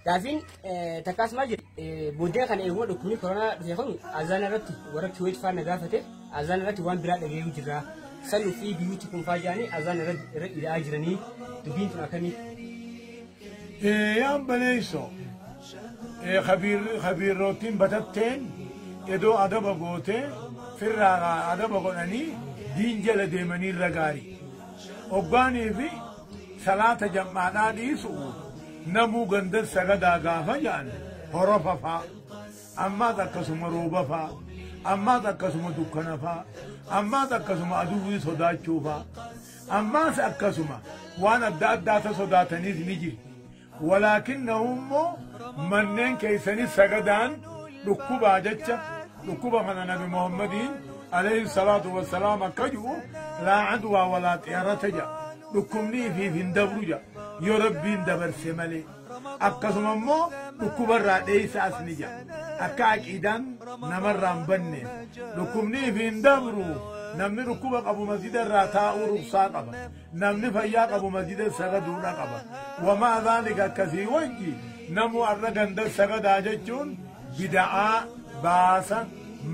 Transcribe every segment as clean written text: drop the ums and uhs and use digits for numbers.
Gaafiin takkaas maal jedhe booddee kana eeguma dhukkubni koronaa dhufe kun azaan irratti warra Kuwait faan na gaafate azaan irratti waan biraa dhaga'ee jirra. Salluu fi biyyuutti kun faa jedhanii azaan irra ilaalaa jiranii dubbiin tun akkamii? Yaan baleeyso khabiirrootiin batatteen edoo adaba gootee firraa adaba godhanii diin jala deemanii irra gaarii. Hoggaanii fi salaata jam'aadhaa dhiisu namuu gandan sagadaa gaafa jedhan horofa faa ammaas akkasuma rooba faa ammaas akkasuma dukkana faa ammaas akkasuma aduwwii sodaachuu faa ammaas akkasuma waan adda addaata sodaataniis ni jirti. Walaakinnahu immoo manneen keessanii sagadaan dhukkubaa jecha dhukkuba kana Nabi Muhammadiin alayhi salaatu wassalaam akka ji'u laa adwaa walaa xiyarata jedha. Dhukkubni ifiif hin dabru jedha yoo Rabbiin dabarse malee. Akkasuma immoo dhukkubarraa dheeysa as ni jedha. Akka aqiidaan namarraa hin banneef dhukkubni ifiif hin dabru. Namni dhukkuba qabu masjida irraa taa'uu ruksaa qaba. Namni fayyaa qabu masjida sagaduudha qaba. Wamaa dhaalika akkasii wajji namuu har'a ganda sagadaa jechuun bida'aa baasa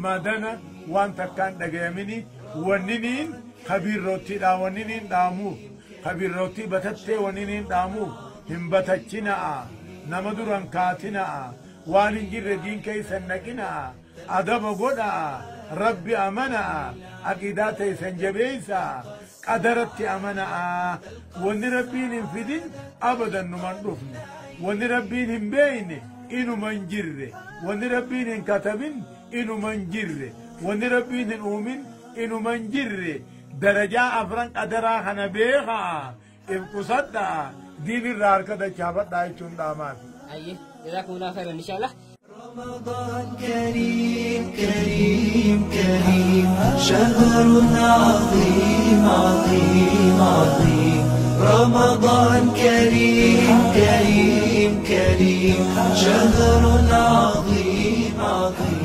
madana waan takkaan dhagayamini wanniniin kabiirroottiidha wanniniin dhaamuuf kabiirroottii batattee wanniniin dhaamuuf hin batachina'a nama duran kaatina'a waan hin jirre diin keeysan naqina'a adaba godha'a rabbi amana'a aqiidaa teeysan jabeeysa'a qadaratti amana'a wanni rabbiin hin fidin abadan numan dhufne wanni rabbiin hin beeyne inuma hin jirre wanni rabbiin hin katabin inuma hin jirre wanni rabbiin hin uumin inuma hin jirre darajaa afran qadaraa kana beekaa if qusadhaa diin irraa harka dachaafadhaa jechuun dhaamaafi. Ayyee jazaakumullaahu khayran inshaallah. رمضان كريم كريم كريم شهر عظيم عظيم عظيم رمضان كريم كريم كريم شهر عظيم عظيم.